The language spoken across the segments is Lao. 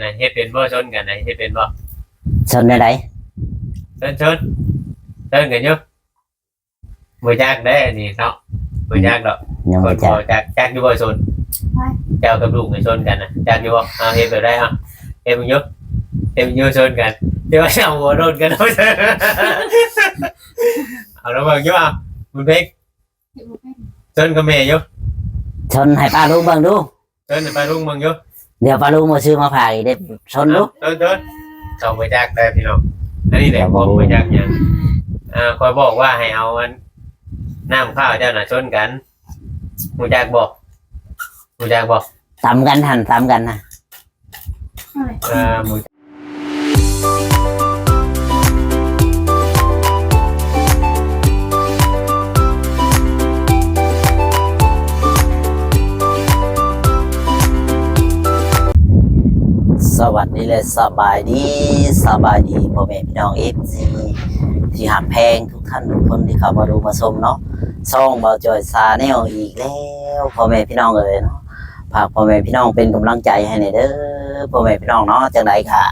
ນະ ເຮັດເປັນບໍ່? ຊົນກັນນະ ເຮັດເປັນບໍ່? ຊົນແນວໃດ? ຊົນ ຊົນ ຊົນກັນຢູ່. ບໍ່ຈັກເດ້ອັນນີ້ເນາະ ບໍ່ຈັກດອກ. ຍັງບໍ່ຈັກ. ຄົນບໍ່ຈັກ ຈັກຢູ່ບໍ່ຊົນ? ເຈົ້າກັບລູກນີ້ຊົນກັນນະ ຈັກຢູ່ບໍ່? ເອົາ ເຮັດແບບໃດ? ເອົາ ເຮັດເບິ່ງຢູ່ ເຮັດເບິ່ງຢູ່ ຊົນກັນ ແຕ່ວ່າເຈົ້າບໍ່ໂດນກັນ. ເອົາລະເບິ່ງຢູ່ ເອົາ ບຸນເພັງ ຊົນກັບແມ່ຢູ່ ຊົນໃຫ້ປ້າລຸງເບິ່ງດູ. ເຊີນໃຫ້ປ້າລຸງເບິ່ງຢູ່. ດຽວປ້າລຸງບໍ່ຊື້ມາຝາກອີກເດ້ ຊົນດູ. ເຊີນ ເຊີນ ເຂົາບໍ່ຈັກເດີພີ່ນ້ອງ. ອັນນີ້ແຫຼະ ບໍ່ຮູ້ ບໍ່ຮູ້ຈັກຫຍັງ. ອ່າ ຂ້ອຍບອກວ່າໃຫ້ເອົາອັນ ນ້ຳຂ້າວເຈົ້ານະຊົນກັນ ຮູ້ຈັກບໍ່? ຮູ້ຈັກບໍ່? ຕຳກັນຫັ້ນ ຕຳກັນນະ. ເອີ ສະຫວັດດີ ແລະ ສະບາຍດີ ສະບາຍດີພໍ່ແມ່ພີ່ນ້ອງ ເອັຟຊີ ທີ່ຮັກແພງທຸກທ່ານທຸກຄົນທີ່ເຂົ້າມາດູມາຊົມເນາະ ຊ່ອງບ່າວຈ່ອຍ Channel ອີກແລ້ວ ພໍ່ແມ່ພີ່ນ້ອງເອີຍເນາະ. ຝາກພໍ່ແມ່ພີ່ນ້ອງເປັນກຳລັງໃຈໃຫ້ແດ່ເດີ ພໍ່ແມ່ພີ່ນ້ອງເນາະ. ຈັ່ງໃດກະ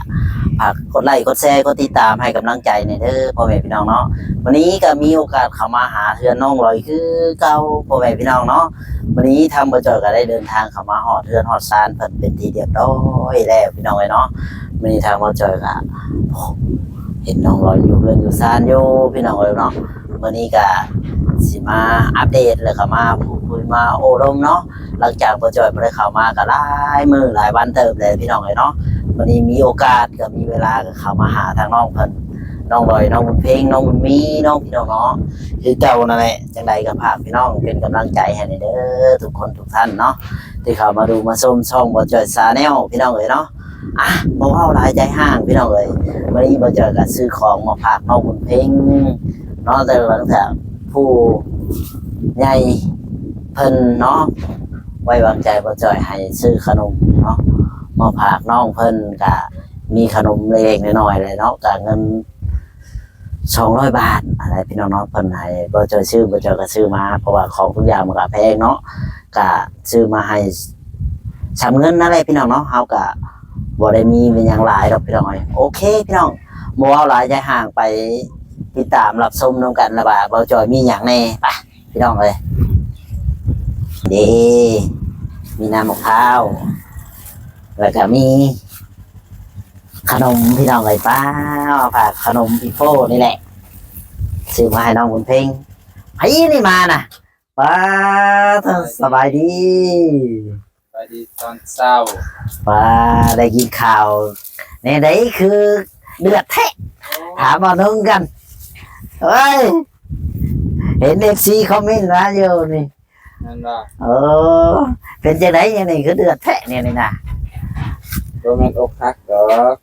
ຝາກກົດໄລ້ກົດແຊກົດຕິດຕາມໃຫ້ກຳລັງໃຈແດ່ເດີ ພໍ່ແມ່ພີ່ນ້ອງເນາະ. ມື້ນີ້ກະມີໂອກາດເຂົ້າມາຫາເຮືອນນ້ອງລອຍຄືເກົ່າ ພໍ່ແມ່ພີ່ນ້ອງເນາະ. ມື້ນີ້ທາງບ່າວຈ່ອຍກະໄດ້ເດີນທາງເຂົ້າມາຮອດເຮືອນຮອດຊານເພິ່ນເປັນທີ່ຮຽບຮ້ອຍແລ້ວ ພີ່ນ້ອງເອີຍເນາະ. ມື້ນີ້ທາງບ່າວຈ່ອຍກະ ເຫັນນ້ອງລອຍຢູ່ເຮືອນຢູ່ຊານຢູ່ ພີ່ນ້ອງເອີຍເນາະ. ມື້ນີ້ກະຊິມາອັບເດດ ແລ້ວກະມາພູດຄຸຍມາໂອ້ລົມເນາະ. ຫຼັງຈາກບ່າວຈ່ອຍບໍ່ໄດ້ເຂົ້າມາກະຫຼາຍມື້ຫຼາຍວັນເຕີບແລ້ວ ພີ່ນ້ອງເອີຍເນາະ. ມື້ນີ້ມີໂອກາດກະມີເວລາກະເຂົ້າມາຫາທາງນ້ອງເພິ່ນ ນ້ອງລອຍ ນ້ອງບຸນເພັງ ນ້ອງບຸນມີເນາະ ພີ່ນ້ອງເນາະ ຄືເກົ່ານັ້ນແຫຼະ. ຈັ່ງໃດກະຝາກພີ່ນ້ອງເປັນກຳລັງໃຈໃຫ້ແດ່ເດີ ທຸກຄົນທຸກທ່ານເນາະ ທີ່ເຂົ້າມາດູມາຊົມຊ່ອງບ່າວຈ່ອຍ Channel ພີ່ນ້ອງເອີຍເນາະ. ອ່ະ ບໍ່ເວົ້າຫຼາຍໃຈຮ້າງພີ່ນ້ອງເອີຍ ມື້ນີ້ບ່າວຈ່ອຍກະຊື້ຂອງມາຝາກນ້ອງບຸນເພັງເນາະ. ແຕ່ຫຼັງຈາກຜູ້ໃຫຍ່ເພິ່ນເນາະ ໄວ້ວາງໃຈບ່າວຈ່ອຍໃຫ້ຊື້ຂະໜົມເນາະ ມາຝາກນ້ອງເພິ່ນ ກະມີຂະໜົມເລັກໆນ້ອຍໆແຫຼະເນາະ ກະເງິນສອງຮ້ອຍບາດຫັ້ນແຫຼະ ພີ່ນ້ອງເນາະ. ເພິ່ນໃຫ້ບ່າວຈ່ອຍຊື້ ບ່າວຈ່ອຍກະຊື້ມາ ເພາະວ່າຂອງທຸກຢ່າງມັນກະແພງເນາະ ກະ ຊື້ມາໃຫ້ຊ່ຳເງິນນັ້ນແຫຼະ ພີ່ນ້ອງເນາະ. ເຮົາກະບໍ່ໄດ້ມີຫຍັງຫຼາຍດອກ ພີ່ນ້ອງເອີຍ. ໂອເຄ ພີ່ນ້ອງ ບໍ່ເວົ້າຫຼາຍໃຈຮ້າງ ໄປຕິດຕາມຮັບຊົມນຳກັນລະວ່າບ່າວຈ່ອຍມີຫຍັງແດ່ ໄປ ພີ່ນ້ອງເອີຍ. ເດ້ ມີນ້ຳໝາກພ້າວ ແລ້ວກະມີຂະໜົມ ພີ່ນ້ອງເອີຍ. ປ້າ ຝາກຂະໜົມປີໂປ້ນີ້ແຫຼະ ຊື້ມາໃຫ້ນ້ອງບຸນເພັງ. ໃຜນີ້ມານະ? ປ້າ ສະບາຍດີ ສະບາຍດີຕອນເຊົ້າ. ປ້າ ໄດ້ຍິນຂ່າວແນວໃດຄືເດືອດແທ້? ໂອ້ ຖາມບ່າວນົງກັນ. ເອີຍ ເຫັນເອັຟຊີຄອມເມັນມາຢູ່ນີ້. ແມ່ນບໍ່? ເອີ ເປັນຈັ່ງໃດແນວນີ້ຄືເດືອດແທ້ແນວນີ້ນະ? ບໍ່ແມ່ນອົກຫັກດອກ.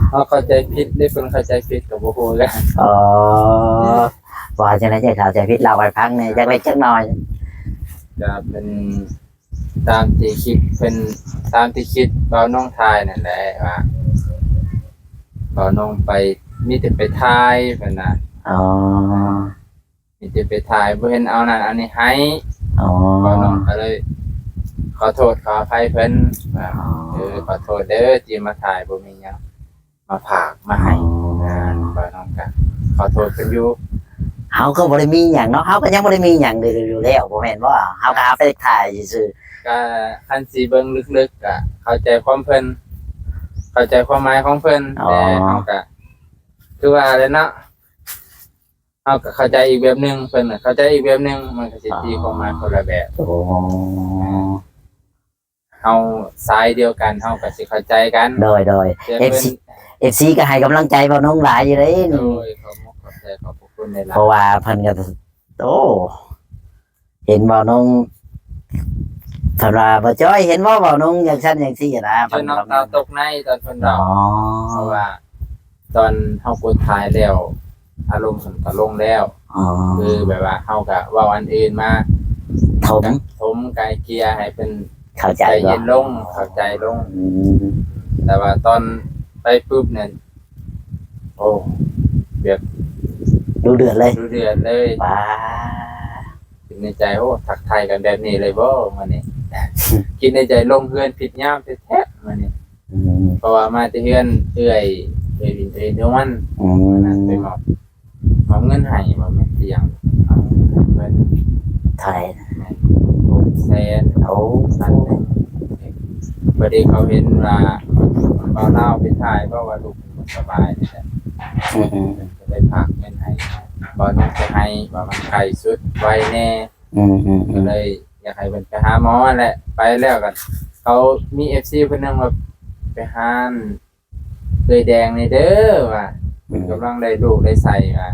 ເຮົາເຂົ້າໃຈຜິດ ຫຼື ເພິ່ນເຂົ້າໃຈຜິດກໍບໍ່ຮູ້ແຫຼະ. ອໍ ວ່າຈັ່ງໃດຈັ່ງເຂົ້າໃຈຜິດ ເລົ່າໃຫ້ຟັງແດ່ຈັກເລັກຈັກນ້ອຍ. ກໍເປັນຕາມທີ່ຄິດເພິ່ນ ຕາມທີ່ຄິດບ່າວນົງຖ່າຍນັ້ນແຫຼະ ວ່າບ່າວນົງໄປ ມີແຕ່ໄປຖ່າຍເພິ່ນນະ. ອໍ ມີແຕ່ໄປຖ່າຍ ບໍ່ເຫັນເອົານັ້ນເອົານີ້ໃຫ້. ອໍ ບ່າວນົງກໍເລີຍຂໍໂທດຂໍອະໄພເພິ່ນວ່າ ອໍ ເອີ ຂໍໂທດເດີທີ່ມາຖ່າຍບໍ່ມີຫຍັງມາຝາກມາໃຫ້. ອໍ ບ່າວນົງກໍຂໍໂທດເພິ່ນຢູ່. ເຮົາກໍບໍ່ໄດ້ມີຫຍັງເນາະ ເຮົາກໍຍັງບໍ່ໄດ້ມີຫຍັງຢູ່ແລ້ວ ບໍ່ແມ່ນບໍ່? ເຮົາກໍເອົາໄປຖ່າຍຊື່ໆ. ກໍຄັນຊິເບິ່ງເລິກໆ ກໍເຂົ້າໃຈຄວາມເພິ່ນ ເຂົ້າໃຈຄວາມໝາຍຂອງເພິ່ນ. ອໍ ແຕ່ເຮົາກໍຄືວ່າແຫຼະເນາະ ເຮົາກໍເຂົ້າໃຈອີກແບບໜຶ່ງ ເພິ່ນກໍເຂົ້າໃຈອີກແບບໜຶ່ງ ມັນກໍຊິຕີຄວາມໝາຍຄົນລະແບບ. ອໍ ເຮົາສາຍດຽວກັນ ເຮົາກໍຊິເຂົ້າໃຈກັນ. ໂດຍ ໂດຍ ແຕ່ເພິ່ນ ເອັຟຊີ ເອັຟຊີກໍໃຫ້ກຳລັງໃຈບ່າວນົງຫຼາຍຢູ່ເດ້ນີ້. ໂດຍ ຂອບມຸກຂອບໃຈ ຂອບພະຄຸນຫຼາຍໆ ເພາະວ່າເພິ່ນກໍ ໂອ້ ເຫັນບ່າວນົງ ເພິ່ນວ່າ ບ່າວຈ້ອຍ ເຫັນບໍ່ ບ່າວນົງຈັ່ງຊັ້ນຈັ່ງຊີ້ນະ ຈົນນ້ຳຕາຕົກໃນຕອນເພິ່ນເວົ້າ. ອໍ ເພາະວ່າຕອນເຮົາກົດຖ່າຍແລ້ວ ອາລົມເພິ່ນກໍລົງແລ້ວ. ອໍ ຄືແບບວ່າເຮົາກໍເວົ້າອັນອື່ນມາ ຖົມ ຖົມໄກ່ເກ່ຍໃຫ້ເພິ່ນເຂົ້າໃຈ ໃຈເຢັນລົງ ເຂົ້າໃຈລົງ. ອືມ ແຕ່ວ່າຕອນໄປປຶບນັ້ນ ໂອ້ ແບບດຸເດືອດເລີຍ ດຸເດືອດເລີຍ. ປ້າ ຄິດໃນໃຈ ໂອ້ ທັກທາຍກັນແບບນີ້ເລີຍບໍ່ມື້ນີ້? ຄິດໃນໃຈ ລົງເຮືອນຜິດຍາມແທ້ໆມື້ນີ້. ພາະວ່າມາແຕ່ເຮືອນເອື້ອຍ ເອື້ອຍວິນ ເອື້ອຍນວນ ອືມ ນັ້ນໄປມອບ ມອບເງິນໃຫ້ ບໍ່ແມ່ນຕຽງ ເອົາເງິນໃຫ້ເພິ່ນ ເທົ່າໃດ ແມ່ນຫົກແສນ ໂອ້ ພັນໜຶ່ງ ພໍດີເຂົາເຫັນວ່າບ່າວລາວໄປຖ່າຍ ເພາະວ່າລູກບໍ່ສະບາຍນີ້ແຫຼະ ອືມໆ ກໍເລີຍຝາກເງິນໃຫ້ ບ່າວນວນໄປໃຫ້ ວ່າມັນໃກ້ສຸດໄວແດ່ ອືມໆໆ ກໍເລີຍຢາກໃຫ້ເພິ່ນໄປຫາໝໍຫັ້ນແຫຼະ ໄປແລ້ວກໍເຂົາມີເອັຟຊີເພິ່ນໜຶ່ງວ່າ ໄປຫາ ເອື້ອຍແດງນີ້ເດີວ່າ ອືມ ເພິ່ນກຳລັງໄດ້ລູກໄດ້ໄສ້ວ່າ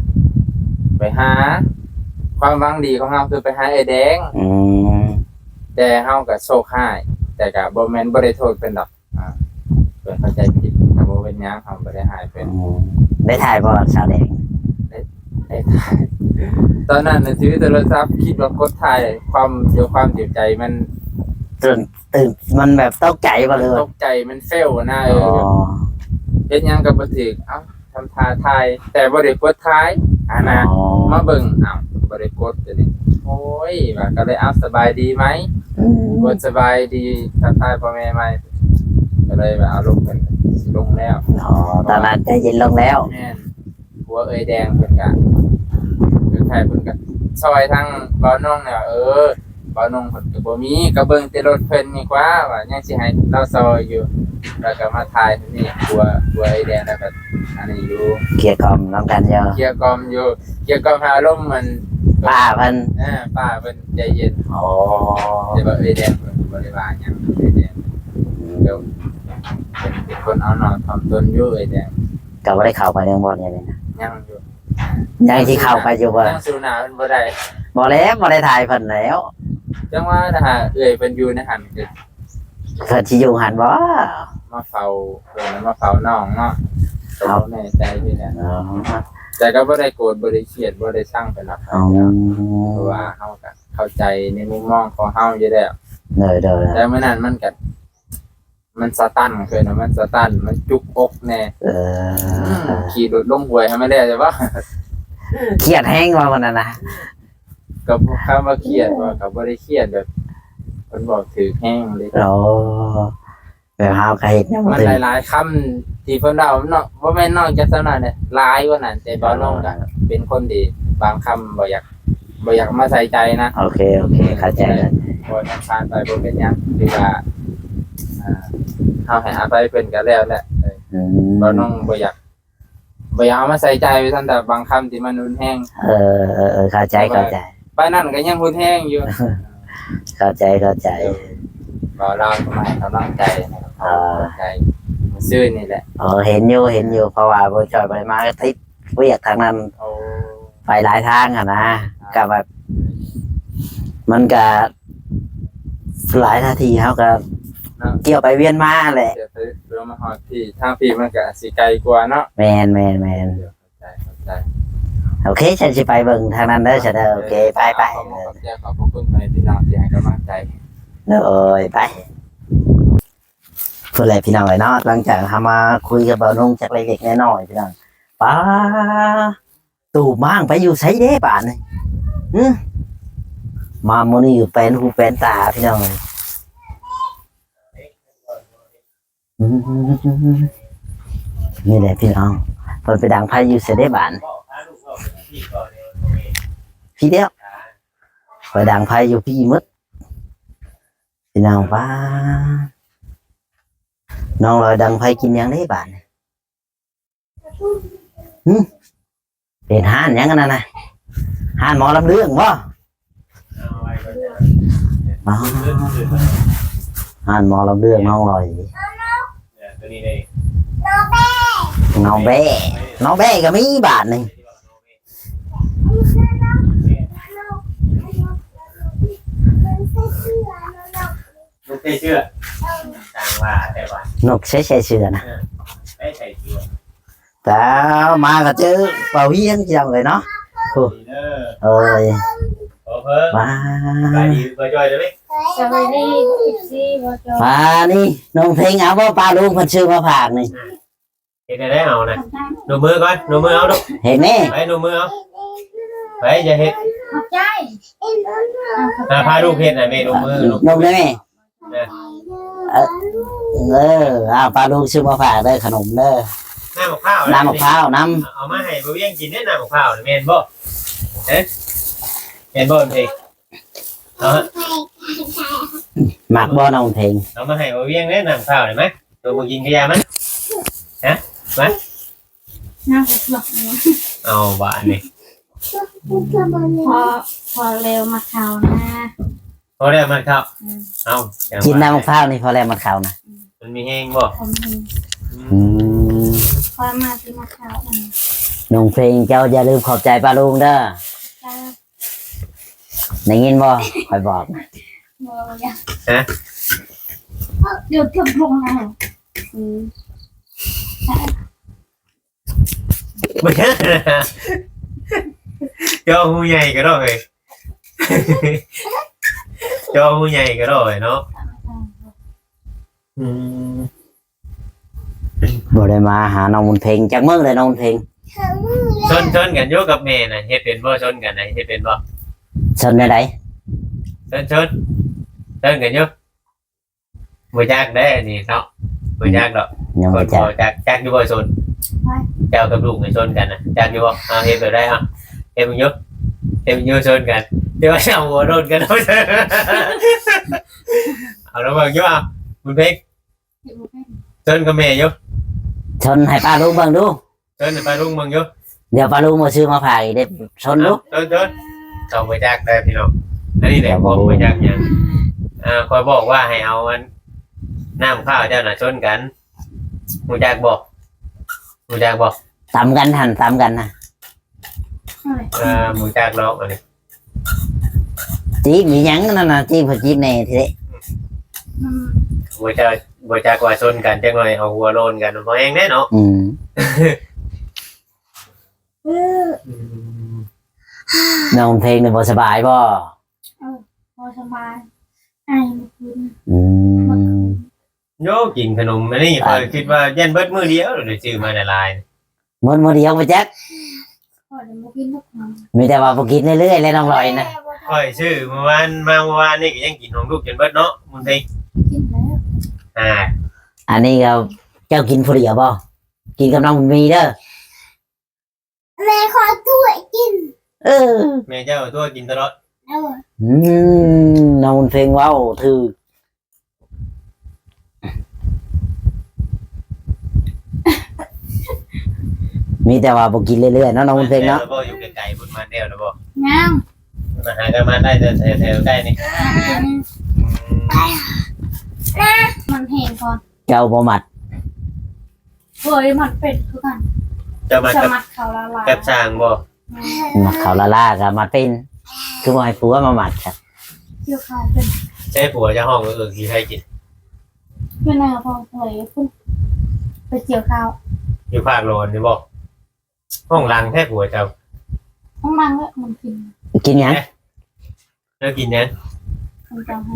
ໄປຫາ ຄວາມຫວັງດີຂອງເຮົາຄືໄປຫາເອື້ອຍແດງ ອືມ ແຕ່ເຮົາກໍໂຊກຮ້າຍ ແຕ່ກໍບໍ່ແມ່ນ ບໍ່ໄດ້ໂທດເພິ່ນດອກ ອ່າ ເພິ່ນເຂົ້າໃຈຜິດ ກໍບໍ່ເປັນຫຍັງ ເຮົາບໍ່ໄດ້ຮ້າຍເພິ່ນ ອືມ ໄດ້ຖ່າຍບໍ່ສາວແດງ? ໄດ້ ໄດ້ຖ່າຍ ຕອນນັ້ນນະ ຖືໂທລະສັບ ຄິດວ່າກົດຖ່າຍ ຄວາມ ດ້ວຍຄວາມເຈັບໃຈ ມັນ ຕື່ນ ຕື່ນ ມັນແບບຕົກໃຈບໍ່ ຫຼືວ່າ ຕົກໃຈ ມັນເຟວນະ ເອີ ອໍ ເຮັດຫຍັງກໍບໍ່ຖືກ ເອົ້າ ທຳທ່າຖ່າຍ ແຕ່ບໍ່ໄດ້ກົດຖ່າຍຫັ້ນນະ ອໍ ມາເບິ່ງ ເອົ້າ ບໍ່ໄດ້ກົດຕົວນີ້ ໂອ້ຍ ວ່າກໍເລີຍ ເອົ້າ ສະບາຍດີໃໝ່ ອືມ ກົດສະບາຍດີ ທັກທາຍພໍ່ແມ່ໃໝ່ ກໍເລີຍວ່າອາລົມເພິ່ນຊິລົງແລ້ວ ອໍ ຕອນນັ້ນໃຈເຢັນລົງແລ້ວ ແມ່ນ ຜົວເອື້ອຍແດງເພິ່ນກະ ຄືຄ້າຍໆເພິ່ນກະຊ່ອຍທາງບ່າວນົງແຫຼະ ເອີ ບ່າວນົງເພິ່ນກະບໍ່ມີ ກະເບິ່ງແຕ່ລົດເພິ່ນນີ້ກວ່າ ວ່າຍັງຊິໃຫ້ລາວຊ່ອຍຢູ່ ແລ້ວກະມາຖ່າຍນີ້ ຜົວ ຜົວເອື້ອຍແດງ ແລ້ວກະອັນນີ້ຢູ່ ເກລຍກ່ອມນຳກັນຢູ່ ເກລຍກ່ອມຢູ່ ເກລຍກ່ອມໃຫ້ອາລົມມັນ ປ້າເພິ່ນ ເອີ ປ້າເພິ່ນໃຈເຢັນ ອໍ ແຕ່ວ່າເອື້ອຍແດງເພິ່ນບໍ່ໄດ້ວ່າຫຍັງ ເອື້ອຍແດງ ອືມ ເພິ່ນເປັນຄົນອ່ອນນ້ອມຖ່ອມຕົນຢູ່ ເອື້ອຍແດງ ກໍບໍ່ໄດ້ເຂົ້າໄປໃນບ່ອນນີ້ນະ ຍັງຢູ່ ຍັງຊິເຂົ້າໄປຢູ່ບໍ່? ຍັງສູ້ໜ້າເພິ່ນບໍ່ໄດ້ ບໍ່ແລ້ວ ບໍ່ໄດ້ຖ່າຍເພິ່ນແລ້ວ ຈັ່ງວ່ານະ ເອື້ອຍເພິ່ນຢູ່ໃນຫັ້ນ ເພິ່ນຊິຢູ່ຫັ້ນບໍ່? ມາເຝົ້າ ເພິ່ນມາເຝົ້ານ້ອງເນາະ ກໍບໍ່ແນ່ໃຈຄືກັນ ອໍ ແຕ່ກໍບໍ່ໄດ້ໂກດ ບໍ່ໄດ້ຄຽດ ບໍ່ໄດ້ຊັງເພິ່ນດອກ ອໍ ເພາະວ່າເຮົາກໍເຂົ້າໃຈໃນມຸມມອງຂອງເຮົາຢູ່ແລ້ວ ໂດຍໆ ແຕ່ມື້ນັ້ນມັນກໍ ມັນສະຕັນ ເອີ້ນວ່າມັນສະຕັນ ມັນຈຸກອົກແດ່ ເອີ ອືມ ຂີ່ລົດລົງຫ້ວຍໃຫ້ມັນແລ້ວ ແຕ່ວ່າ ຄຽດແຮງວ່າມື້ນັ້ນນະ ກໍບໍ່ ຄຳວ່າຄຽດວ່າ ກໍບໍ່ໄດ້ຄຽດແບບ ເພິ່ນເວົ້າຖືກແຮງເດ້ ອໍ ແບບເຮົາກໍເຮັດຫຍັງບໍ່ຖືກ ມັນຫຼາຍໆຄຳທີ່ເພິ່ນເວົ້າເນາະ ບໍ່ແມ່ນນອກຈາກສ່ຳນັ້ນເດ້ ຫຼາຍກວ່ານັ້ນ ແຕ່ບ່າວນົງກໍເປັນຄົນທີ່ບາງຄຳບໍ່ຢາກ ບໍ່ຢາກມາໃສ່ໃຈນະ ໂອເຄ ໂອເຄ ເຂົ້າໃຈ ເອີ ເວົ້າຜ່ານໄປບໍ່ເປັນຫຍັງ ຖືວ່າ ອ່າ ເຮົາໃຫ້ອະໄພເພິ່ນກໍແລ້ວແຫຼະ ອືມ ບ່າວນົງບໍ່ຢາກ ບໍ່ຢາກເອົາມາໃສ່ໃຈວ່າຊັ້ນ ແຕ່ບາງຄຳທີ່ມັນຮຸນແຮງ ເອີ ເອີ ເອີ ເຂົ້າໃຈ ເຂົ້າໃຈ ປານນັ້ນກໍຍັງຮຸນແຮງຢູ່ ເຂົ້າໃຈ ເຂົ້າໃຈ ເອີ ບ່າວລາວກໍມາໃຫ້ກຳລັງໃຈນະ ເອີ ເຂົ້າໃຈ ມື້ຊືນນີ້ແຫຼະ ເອີ ເຫັນຢູ່ ເຫັນຢູ່ ເພາະວ່າບໍ່ຈ່ອຍບໍ່ໄດ້ມາ ກໍຕິດ ວຽກທາງນັ້ນ ໂອ້ ໄປຫຼາຍທາງຫັ້ນນະ ອ່າ ກໍແບບ ມັນກໍຫຼາຍນາທີ ເຮົາກໍ ເນາະ ກຽວໄປວຽນມາແຫຼະ ກຽວໄປວຽນມາຮອດພີ້ ທາງພີ້ມັນກໍຊິໄກກວ່າເນາະ ແມ່ນໆໆ ເຂົ້າໃຈ ເຂົ້າໃຈ ໂອເຄ ຊັ້ນຊິໄປເບິ່ງທາງນັ້ນເດີ ຊັ້ນເດີ ໂອເຄ ໄປໆ ຂອບໃຈ ຂອບພະຄຸນພໍ່ແມ່ພີ່ນ້ອງທີ່ໃຫ້ກຳລັງໃຈ ໂດຍ ໄປ. ພຸ້ນແຫຼະພີ່ນ້ອງເອີຍເນາະ ຫຼັງຈາກເຮົາມາຄຸຍກັບບ່າວນົງຈັກເລັກໆນ້ອຍໆ ພີ່ນ້ອງ ປາ ຕູບມ້າງໄປຢູ່ໃສເດ້ບາດນີ້ ຫື ມາມື້ນີ້ຢູ່ແປນຫູແປນຕາພີ່ນ້ອງເອີຍ ອືມ ນີ້ແຫຼະພີ່ນ້ອງ ເພິ່ນໄປດັງໄຟຢູ່ໃສເດ້ບາດນີ້ ພີ້ແລ້ວ ໄປດັງໄຟຢູ່ພີ້ໝົດ ພີ່ນ້ອງ ປາ ນ້ອງລອຍດັງໄຟກິນຫຍັງເດ້ບາດນີ້ ຫຶ ເປັນຮ້ານຫຍັງອັນນັ້ນນະ ຮ້ານໝໍລຳເລື່ອງບໍ່? ອໍ ຮ້ານໝໍລຳເລື່ອງນ້ອງລອຍ ນ້ອງແບ້ ນ້ອງແບ້ກໍມີບາດນີ້. ນົກໃສ່ເສື້ອ ຕ່າງວ່າແຕ່ວ່າ ນົກໃສ່ ໃສ່ເສື້ອນະ ເອີ ໃສ່ ໃສ່ເສື້ອ ແຕ່ມາກໍເຈີບ່າວວຽງຈັ່ງເລີຍເນາະ ໂອ້ ເອີຍ ໂອເພິ່ນ ມາ ສະບາຍດີ ບ່າວຈ້ອຍເດີ ສະບາຍດີ ເອັຟຊີ ບ່າວຈ້ອຍ ມານີ້ ນ້ອງເພັງ ເອົາບໍ່ ປ້າລຸງເພິ່ນຊື້ມາຝາກນີ້ ເຮັດແນວໃດເອົານະ ໜູບມືກ່ອນ ໜູບມືເອົາລູກ ເຮັດແນ່ ໄປໜູບມືເອົາ ໄປ ຢ່າເຮັດ ຂອບໃຈ ອ່າ ພາລູກເຮັດນະແມ່ ໜູບມືລູກ ໜູບໄດ້ແມ່ ເອີ ເອີ ເອີ ອ້າວ ປ້າລຸງຊື້ມາຝາກເດີ ຂະໜົມເດີ ນ້ຳໝາກພ້າວ ນ້ຳໝາກພ້າວນຳ ເອົາມາໃຫ້ບ່າວວຽງກິນເດ້ ນ້ຳໝາກພ້າວນີ້ ແມ່ນບໍ່? ຮະ ແມ່ນບໍ່ເພງ? ເອົາ ມັກບໍ່ນ້ອງເພງ? ເອົາມາໃຫ້ບ່າວວຽງເດ້ ນ້ຳໝາກພ້າວນີ້ ມາ ໂຕບໍ່ກິນກະຢ່າ ມາ ຮະ ມາ ນ້ຳໝາກພ້າວ ເອົາບາດນີ້ ພໍ ພໍແລ້ວໝາກພ້າວນະ ພໍແລ້ວມັນເຂົ້າ ອືມ ເອົາ ກິນນ້ຳໝາກພ້າວນີ້ພໍແລ້ວມັນເຂົ້ານະ ອືມ ມັນມີແຮງບໍ່? ອືມ ອືມ ຂ້ອຍມາຊິມາເຂົ້າ ອືມ ນ້ອງເພງ ເຈົ້າຢ່າລືມຂອບໃຈປ້າລຸງເດີ ໄດ້ຍິນບໍ່? ຂ້ອຍບອກ ບໍ່ ບໍ່ຢາກ ຮະ ດຽວເກັບລົງເອົາ ອືມ ບໍ່ໃຊ່ ຈໍະຫູໃຫຍ່ກະດອກເອີຍ ຈໍະຫູໃຫຍ່ກະດອກເອີຍເນາະ ອືມ ບໍ່ໄດ້ມາຫານ້ອງບຸນເພັງຈັກມື້ເລີຍ ນ້ອງບຸນເພັງ ຊົນ ຊົນກັນຢູ່ກັບແມ່ນະ ເຮັດເປັນບໍ່? ຊົນກັນນະ ເຮັດເປັນບໍ່? ຊົນແນວໃດ? ຊົນ ຊົນ ຊົນກັນຢູ່ ບໍ່ຈັກເດ້ອັນນີ້ເນາະ ບໍ່ຈັກດອກ ຍັງບໍ່ຈັກ ຈັກ ຈັກຢູ່ບໍ່ຊົນ? ເຈົ້າກັບລູກນີ້ຊົນກັນນະ ຈັກຢູ່ບໍ່? ເອົາເຮັດແບບໃດ ເອົາ ເຮັດເບິ່ງຢູ່ ເຮັດເບິ່ງຢູ່ຊົນກັນ ແຕ່ວ່າເຈົ້າຫົວໂດນກັນ ເອົາລອງເບິ່ງຢູ່ ເອົາ ບຸນເພັງ ຊົນກັບແມ່ຢູ່ ຊົນໃຫ້ປ້າລຸງເບິ່ງດູ ເຊີນໃຫ້ປ້າລຸງເບິ່ງຢູ່ ດຽວປ້າລຸງບໍ່ຊື້ມາຝາກອີກເດ້ ຊົນດູ ເອີ ເຊີນ ເຊີນ ເຂົາບໍ່ຈັກເດີພີ່ນ້ອງ ອັນນີ້ແຫຼະ ເຂົາບໍ່ຮູ້ ບໍ່ຈັກຫຍັງ ອ່າ ຂ້ອຍບອກວ່າໃຫ້ເອົາອັນ ນ້ຳຂ້າວເຈົ້ານະຊົນກັນ ຮູ້ຈັກບໍ່? ຮູ້ຈັກບໍ່? ຕຳກັນຫັ້ນ ຕຳກັນນະ ເອີ ບໍ່ຮູ້ຈັກດອກອັນນີ້ ຈີບອີຫຍັງນັ້ນນະ ຈີບເຂົາຈີບແດ່ທີເດ ອືມ ບໍ່ຈັກ ບໍ່ຈັກວ່າຊົນກັນຈັກໜ້ອຍ ເອົາຫົວໂລນກັນ ບໍ່ແຮງແດ່ເນາະ ອືມ ອືມ ນ້ອງເພັງນີ້ບໍ່ສະບາຍບໍ່? ເອີ ບໍ່ສະບາຍ ໄອເມື່ອຄືນ ອືມ ໂຍ ກິນຂະໜົມອັນນີ້ ຂ້ອຍຄິດວ່າຢ້ານເບິດມື້ດຽວ ໄດ້ຊື້ມາຫຼາຍໆ ໝົດມື້ດຽວບໍ່ຈັກ ຂ້ອຍບໍ່ກິນດອກ ມີແຕ່ວ່າບໍ່ກິນເລື້ອຍໆແຫຼະນ້ອງລອຍນະ ຂ້ອຍຊື້ມື້ວານ ມາມື້ວານນີ້ກະຍັງກິນຂອງລູກຈົນເບິດເນາະ ບຸນເພັງ ກິນແລ້ວ ອ່າ ອັນນີ້ກະເຈົ້າກິນຜູ້ດຽວບໍ່? ກິນກັບນ້ອງບຸນມີເດີ ແມ່ຂໍຖ້ວຍກິນ ເອີ ແມ່ເຈົ້າຖ້ວຍກິນຕະຫຼອດ ເອີ ອືມ ນ້ອງບຸນເພັງເວົ້າຖືກ ມີແຕ່ວ່າບໍ່ກິນເລື້ອຍໆເນາະ ນ້ອງບຸນເພັງເນາະ ມາແລ້ວບໍ່? ຢູ່ໄກໆພຸ້ນ ມາແລ້ວລະບໍ່? ຍັງ ມາຫາກັນມາໄດ້ແຕ່ແຖວໃກ້ນີ້ ອືມ ມັນແຮງພໍ ເຈົ້າບໍ່ມັດ ເອີຍ ມັດເປັນຄືກັນ ເຈົ້າມັດ ສະມັດເຂົາລະລາ ກັບຊ່າງບໍ່? ມັດເຂົາລະລາກະມັດເປັນ ຄືບໍ່ໃຫ້ຜົວມາມັດຊະ ກ່ຽວເຂົ້າເປັນ ໃຊ້ຜົວຈະຮ້ອງເອີ ຊິໃຫ້ກິນ ຢູ່ໃນກະເປົາເຜີຍພຸ້ນ ໄປກ່ຽວເຂົ້າ ຢູ່ພາກໂລນນີ້ບໍ່? ຫ້ອງຫຼັງແທ້ຜົວເຈົ້າ ຫ້ອງຫຼັງແຫຼະ ມັນກິນ ກິນຫຍັງ? ເຈົ້າກິນຫຍັງ? ເຂົາເຈົ້າໃຫ້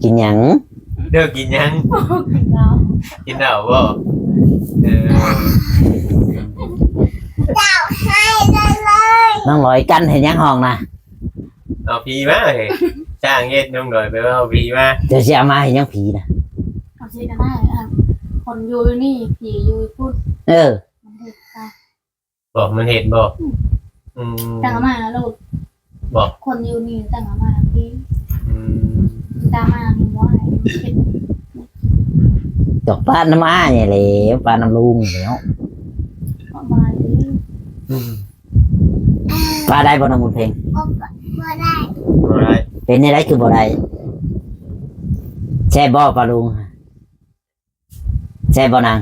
ກິນຫຍັງ? ເຈົ້າກິນຫຍັງ? ກິນເຫຼົ້າ ກິນເຫຼົ້າບໍ່? ເອີ ເຈົ້າໃຫ້ເລີຍ ນ້ອງລອຍກັ້ນເຮັດຫຍັງຫ້ອງນະ? ເອົາຜີມາເອີຍ ຊ່າງເຮັດນ້ອງລອຍ ໄປເອົາຜີມາ ເຈົ້າຊິເອົາມາເຮັດຫຍັງຜີນະ? ເອົາຊິກະໄດ້ ຄົນຢູ່ນີ້ ຜີຢູ່ພຸ້ນ ເອີ ມັນເຮັດໄປ ບໍ່ ມັນເຮັດບໍ່? ອືມ ອືມ ຕັ້ງອາມ່າໂລດ ບໍ່ ຄົນຢູ່ນີ້ຕັ້ງອາມ່າຕິ ອືມ ຕາມານີ້ບໍ່ໃຫ້ເຮັດ ດອກປານນຳອ້າຍນີ້ແຫຼະ ປານນຳລຸງນີ້ແຫຼະ ປະມານນີ້ ອືມ ປາໄດ້ບໍ່ນ້ອງບຸນເພັງ? ບໍ່ໄດ້ ບໍ່ໄດ້ ເປັນແນວໃດຄືບໍ່ໄດ້? ແຊບບໍ່ປາລຸງ? ແຊບບໍ່ນາງ?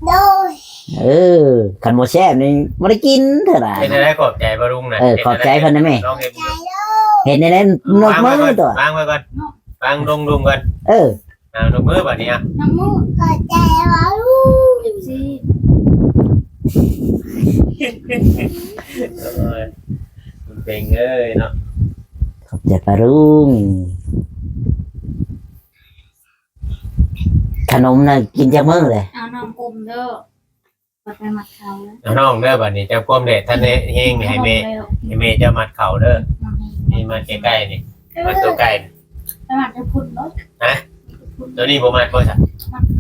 ໂດຍ ເອີ ຄັນບໍ່ແຊບນີ້ບໍ່ໄດ້ກິນເທື່ອໃດ ເຮັດແນວໃດຂອບໃຈປ້າລຸງນະ? ເອີ ຂອບໃຈເພິ່ນນະແມ່ ເຮັດແນວໃດ? ເຮັດແນວໃດ? ຍົກມືຕົວະ ວາງໄວ້ກ່ອນ ວາງລົງລຸມກ່ອນ ເອີ ອ່າ ຍົກມືບາດນີ້ ອ່ະ ຍົກມື ຂອບໃຈປ້າລຸງ ເອັຟຊີ ໂອ້ຍ ເປັນເອີຍເນາະ ຂອບໃຈປ້າລຸງ. ຂະໜົມນະກິນຈັກມື້ເລີຍ? ເອົານ້ອງອຸມເດີ ໄປມັດເຂົ້າເດີ ເອົານ້ອງເດີ ບາດນີ້ເຈົ້າຄວາມແດດທັນແຮງນີ້ ໃຫ້ແມ່ ໃຫ້ແມ່ເຈົ້າມັດເຂົ້າເດີ ມັດໃກ້ໆນີ້ ມັດໂຕໃກ້ນີ້ ໄປມັດຢູ່ພຸ້ນເນາະ. ຮະ? ຕົວນີ້ບໍ່ມັດບໍ່ຊະ? ມັດຢູ່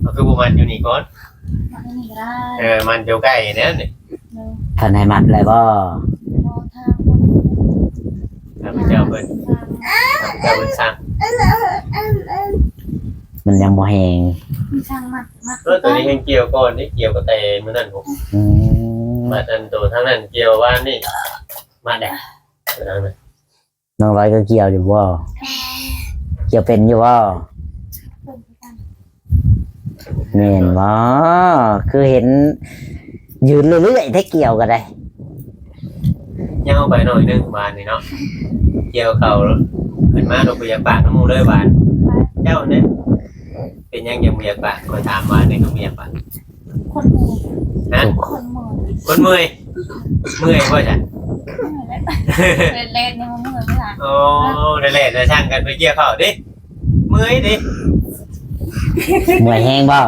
ເອົາຄືບໍ່ມັດຢູ່ນີ້ກ່ອນ? ມັດຢູ່ນີ້ກໍໄດ້. ເອີ ມັດຢູ່ໃກ້ແລ້ວນີ້. ໂດຍ. ເພິ່ນໃຫ້ມັດແລ້ວບໍ່? ບໍ່ ທາງເພິ່ນ ຂ້າພະເຈົ້າເພິ່ນ ຂ້າພະເຈົ້າເພິ່ນສັ່ງ ມັນຍັງບໍ່ແຫ້ງ. ມັນສັ່ງມັດ ມັດ ເອີ ຕົວນີ້ຍັງກ່ຽວກ່ອນນີ້ ກ່ຽວກໍແຕ່ມື້ນັ້ນພຸ້ນ. ອືມ ມັດອັນໂຕທາງນັ້ນກ່ຽວວານນີ້ ມັດແລ້ວ. ນ້ອງລອຍກໍກ່ຽວຢູ່ບໍ່? ກ່ຽວເປັນຢູ່ບໍ່? ເປັນຄືກັນ. ແມ່ນບໍ່? ຄືເຫັນຢືນເລື້ອຍໆແທ້ ກ່ຽວກໍໄດ້. ຍາວໄປໜ້ອຍໜຶ່ງວານນີ້ເນາະ ກ່ຽວເຂົ້າຂຶ້ນມາ ບໍ່ຢາກປາກນຳໝູ່ເລີຍວານ. ເຈົ້ານີ້ ເປັນຫຍັງຈັ່ງບໍ່ຢາກປາກ? ຂ້ອຍຖາມວ່ານີ້ ຄືບໍ່ຢາກປາກ? ຄົນເມື່ອຍ. ຮະ? ຄົນເມື່ອຍ. ຄົນເມື່ອຍ? ເມື່ອຍບໍ່ຊະ? ເມື່ອຍແຫຼະ ແລ່ນໆນີ້ມັນເມື່ອຍບໍ່ລະ? ອໍ ແລ່ນໆ ແລ້ວຊ່າງກັນໄປກ່ຽວເຂົ້າເດ້ ເມື່ອຍເດ້. ເມື່ອຍແຮງບໍ່?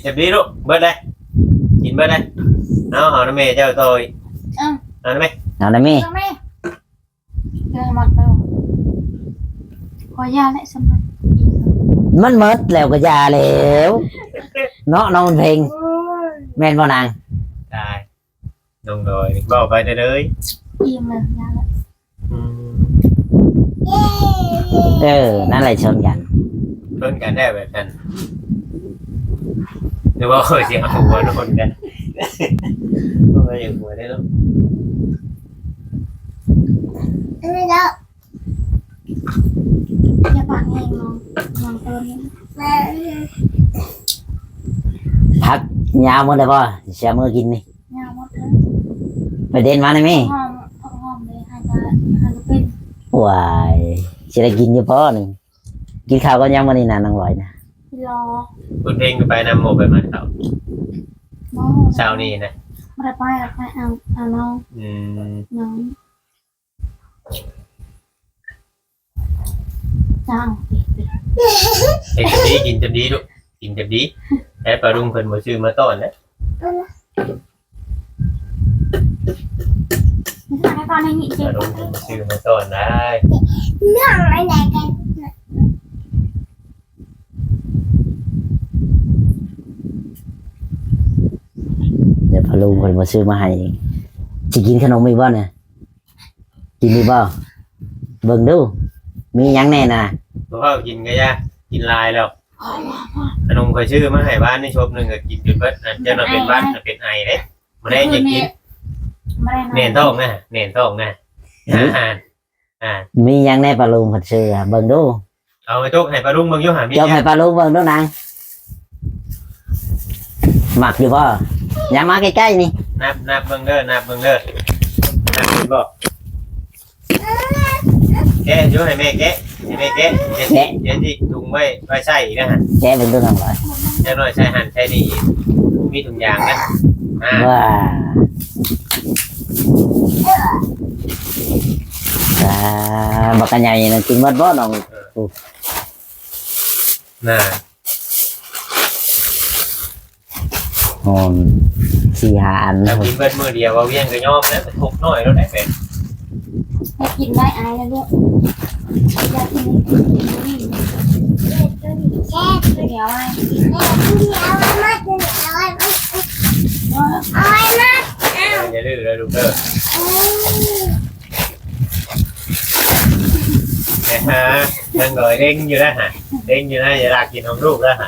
ເຮັດດີລູກ ເບິດເລີຍ ກິນເບິດເລີຍ. ເອົາ ເອົານຳແມ່ເຈົ້າຕໍ່ອີກ. ເອົາ ເອົານຳແມ່ ເອົານຳແມ່ ເອົານຳແມ່. ເອີ ໝົດແລ້ວ ຂໍຢ່າແຫຼະ ສ່ຳນັ້ນ ມັນໝົດແລ້ວກໍຢ່າແລ້ວເນາະ ນ້ອງເພັງ. ໂອ້ຍ ແມ່ນບໍ່ນາງ? ຕາຍ ນ້ອງດອຍເວົ້າໄປເລີຍ ອີ່ມແລ້ວ ຢ່າແລ້ວ. ອືມ ເອີ ນັ້ນແຫຼະ ຊົນກັນ ຊົນກັນແທ້ແບບນັ້ນ. ຫຼືວ່າຂ້ອຍຊິເອົາຫົວໂດນກັນ? ໂອ້ຍ ຢາກຫົວໄດ້ເນາະ. ຢ່າປາກແຮງນ້ອງ ນ້ອງຕົ້ນ. ຜັກຍາວໝົດແລ້ວບໍ່? ຊິເອົາມື້ກິນນີ້ ຍາວໝົດເລີຍ. ໄປເດັດມາໄດ້ແມ່? ຫອມ ຜັກຫອມເດ້ ຫາກະ ຫາກະເປັນ. ວ້າຍ ຊິໄດ້ກິນຢູ່ບໍ່ນີ້? ກິນເຂົ້າກ່ອນຍັງມື້ນີ້ນະ ນ້ອງລອຍນະ? ກິນລອ. ບຸນເພັງກໍໄປນຳບໍ່? ໄປໝັດເຂົ້າ ບໍ່ ເຊົ້ານີ້ນະ ບໍ່ໄດ້ໄປ ໄປເອົາ ເອົານ້ອງ. ອືມ ນ້ອງ ຈ້າງ ເຮັດຈັ່ງດີ ກິນຈັ່ງດີລູກ ກິນຈັ່ງດີ. ແຕ່ປ້າລຸງເພິ່ນບໍ່ຊື້ມາຕ້ອນເດ້. ປາລຸງເພິ່ນບໍ່ຊື້ມາຕ້ອນໄດ້. ດຽວປ້າລຸງເພິ່ນບໍ່ຊື້ມາໃຫ້. ຊິກິນຂະໜົມອີກບໍ່ນະ? ກິນອີກບໍ່? ເບິ່ງດູ ມີຫຍັງແດ່ນະ? ບໍ່ເວົ້າ ກິນກະຢ່າ ກິນຫຼາຍແລ້ວ. ຂະໜົມຂ້ອຍຊື້ມາໃຫ້ວານນີ້ຊຸບໜຶ່ງ ກະກິນຈົນເບິດ. ອັນເຈົ້ານະເປັນຫວັດ ເປັນໄອເດ້. ມື້ແລງຢ່າກິນ ແໜ້ນທ້ອງນະ ແໜ້ນທ້ອງນະ. ອືມ ອາຫານ ອາ ມີຫຍັງແດ່ ປ້າລຸງເພິ່ນຊື້ ເບິ່ງດູ. ເອົາໄປຈົກໃຫ້ປ້າລຸງເບິ່ງຢູ່ຫັ້ນ. ຈົກໃຫ້ປ້າລຸງເບິ່ງດູນາງ ມັກຢູ່ບໍ່? ຢ່າມາໃກ້ໆນີ້. ນັບ ນັບເບິ່ງເດີ ນັບເບິ່ງເດີ. ນັບເຫັນບໍ່? ແກະຢູ່ ໃຫ້ແມ່ແກະ ໃຫ້ແມ່ແກະ. ແກະ ດຽວຊິ ດຽວຊິຖົງໄວ້ ໄວ້ໃສ່ອີກນະ. ແກະເບິ່ງດູນ້ອງຫຼອຍ ຈັກໜ້ອຍໃສ່ຫັ້ນໃສ່ນີ້ອີກ. ມີຖົງຢາງນະ. ອາ ວ້າ ອ່າ ບັກກະໃຫຍ່ນະ ກິນໝົດບໍ່ນ້ອງ? ເອີ ໂອ້ ນະ ຫອມສີ່ຫ້າອັນ ຖ້າກິນເບິດມື້ດຽວ ເວົ້າວຽງກໍຍອມແລ້ວ. ທຸກໜ້ອຍໂລດໄດ້ແບບ ໃຫ້ກິນໄດ້ ອາຍແລ້ວລູກ. ຢາກກິນ ກິນນີ້ ດຽວອາຍ ຢ່າດື້ເດີລູກເດີ. ແຕ່ຫາ ນາງດອຍເລັງຢູ່ນະຫະ ເລັງຢູ່ນະ ຢ່າລາກກິນຂອງລູກນະຫະ.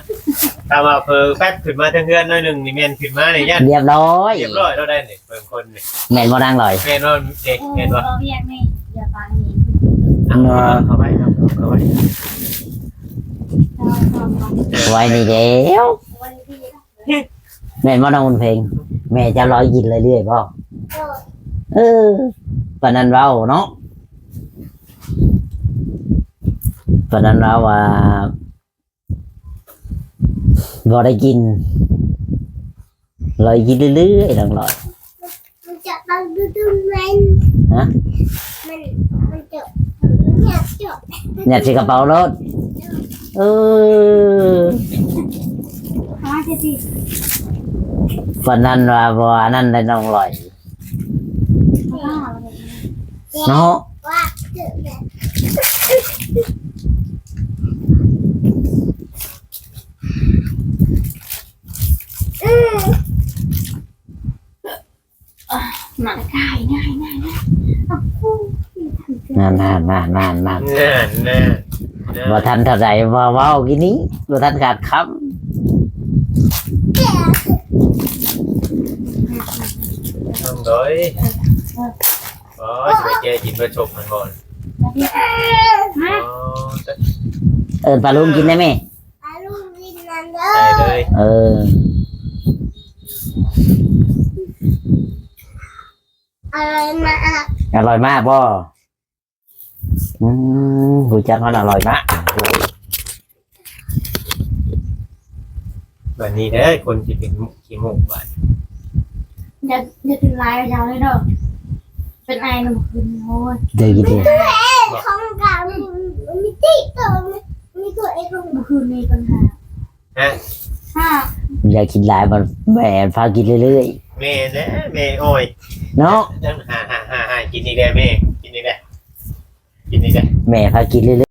ຖ້າວ່າເຜີແປັບຂຶ້ນມາເທິງເຮືອນໜ້ອຍໜຶ່ງນີ້ ແມ່ນຂຶ້ນມານີ້ຢ້ານ ຮຽບຮ້ອຍ ຮຽບຮ້ອຍໂລດໄດ໋ນີ້. ເບິ່ງຄົນນີ້ ແມ່ນບໍ່ນາງດອຍ? ແມ່ນບໍ່ເດ? ແມ່ນບໍ່? ເວົ້າວຽກນີ້ ຢ່າປານນີ້ ເນາະ ເອົາເຂົ້າໄວ້ ເອົາເຂົ້າໄວ້ ເອົາເຂົ້າໄວ້ ໄວ້ນີ້ແລ້ວ. ແມ່ນບໍ່ນ້ອງບຸນເພັງ? ແມ່ເຈົ້າລອຍກິນເລື້ອຍໆບໍ່? ເອີ ປານນັ້ນເວົ້າເນາະ ປານນັ້ນເວົ້າວ່າບໍ່ໄດ້ກິນ ລອຍກິນເລື້ອຍໆ ນ້ອງລອຍ. ມັນຈະເອົາດຸນແມ່ນ ຮະ? ມັນ ມັນຈະ ຫຍັດໃສ່ກະເປົາໂລດ. ເອີ ປານນັ້ນວ່າບໍ່ອັນນັ້ນໄດ໋ນ້ອງລອຍ ເນາະ. ວ່າ ວ່າ ນັ້ນໆໆໆໆ ນັ້ນໆ ນັ້ນ ບໍ່ທັນເທົ່າໃດ ເວົ້າ ເວົ້າກິນນີ້ ບໍ່ທັນຂາດຄຳ ນ້ອງໂດຍ ບໍ່ ຊິໄປແກະກິນປາຊົກມັນບໍ່ ເອີ້ນປ້າລຸງກິນໄດ້ແມ່ ປາລຸງກິນນຳເດີ ເອີ ອະລ່ອຍມາກ ອະລ່ອຍມາກບໍ່? ອືມ ຮູ້ຈັກຮອດອະລ່ອຍມາກ ບາດນີ້ເດີ ຄົນຊິເປັນຂີ້ມູກບາດ ຢ່າ ຢ່າກິນຫຼາຍ ຢ່າເລີຍເດີ ເປັນໄອນຳຄືນ ໂອ້ຍ ໄດ້ຍິນເດ້ ຂອງກາງມີຕິໂຕ ມີຕົວເອງ ມື້ຄືນມີປັນຫາ ຮະ ຮະ ຢ່າກິນຫຼາຍ ມັນ ແມ່ພາກິນເລື້ອຍໆ ແມ່ນແຫຼະ ແມ່ ໂອ້ຍ ເນາະ ຫາ ຫາ ຫາ ຫາ ກິນອີກແລ້ວແມ່ ກິນອີກແລ້ວ ກິນອີກແລ້ວ ແມ່ພາກິນເລື້ອຍໆ